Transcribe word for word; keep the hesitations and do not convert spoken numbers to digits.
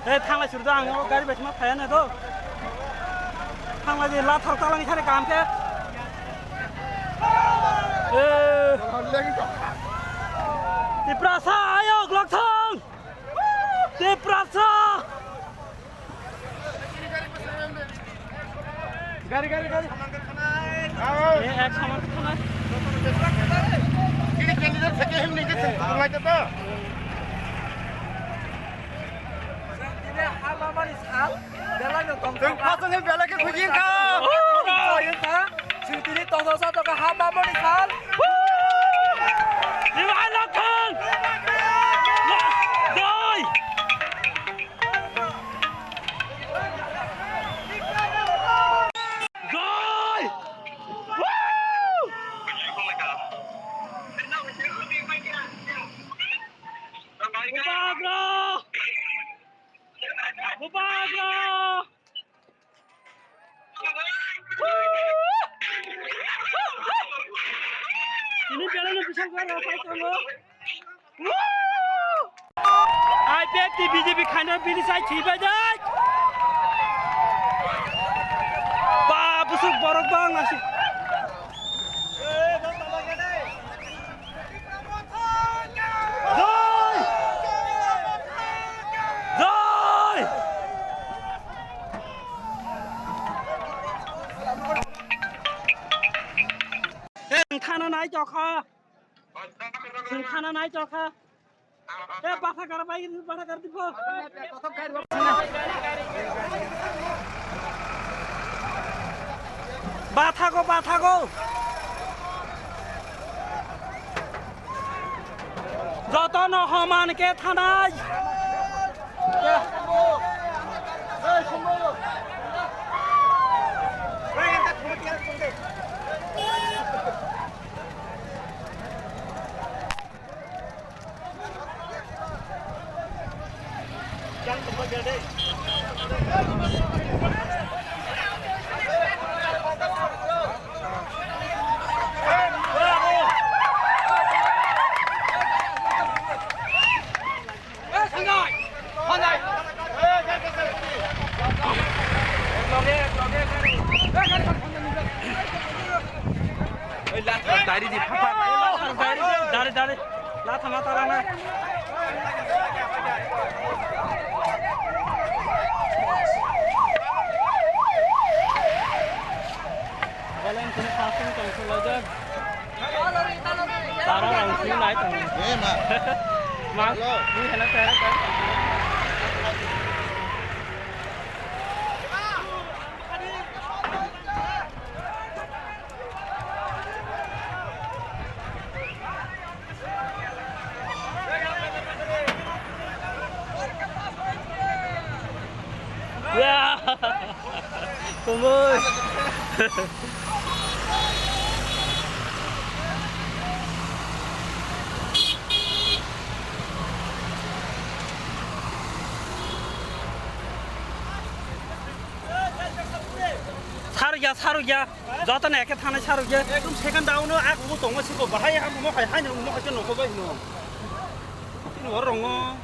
Ei, thanglai sirdo ang o gari bai thangma phaiya na do. Thanglai di lathar talangni khani kam khe. Eh. Tiprasa ayok lokthang. Tiprasa. Gari, gari, gari. Ao. Eh, ek saman khana. Ini candidate sake him ningke sing, tungai to. Tini ha mamani sal, belai no tong. Tong pasang him belai ke khujing kha. Khujing kha. Sing tini tong sa to ka ha mamani sal. Ni ma la khang. Doi. Goal! Woo! Bubagra! Bubagra! Woo! Ini jalan yang bisa gua rasakan, loh. Ai pek ti B J P khaina bini sai thwi bai dai. Ba busuk borok bang nasi. Jai! Jai! Thana nai chokha. Chwng khana nai chokha. E, batha kar bai, batha kar dipo. Bathago, bathago. Jotono homan khe thanai. Dari di papa. Dari, dari, dari. Lathama tarana. Balen kini khasung tong sulajak. Tara rang sini nai tong. Eh, ma. Ma, hello. Ni hela tara tong. Ya. Kumui. Sarugya, sarugya. Jotono eke thana sarugya. Ekdom second down o, ak bo tongo siko bahai ham mo hai hai no mo hai no ko bai no. Tini hor rongo.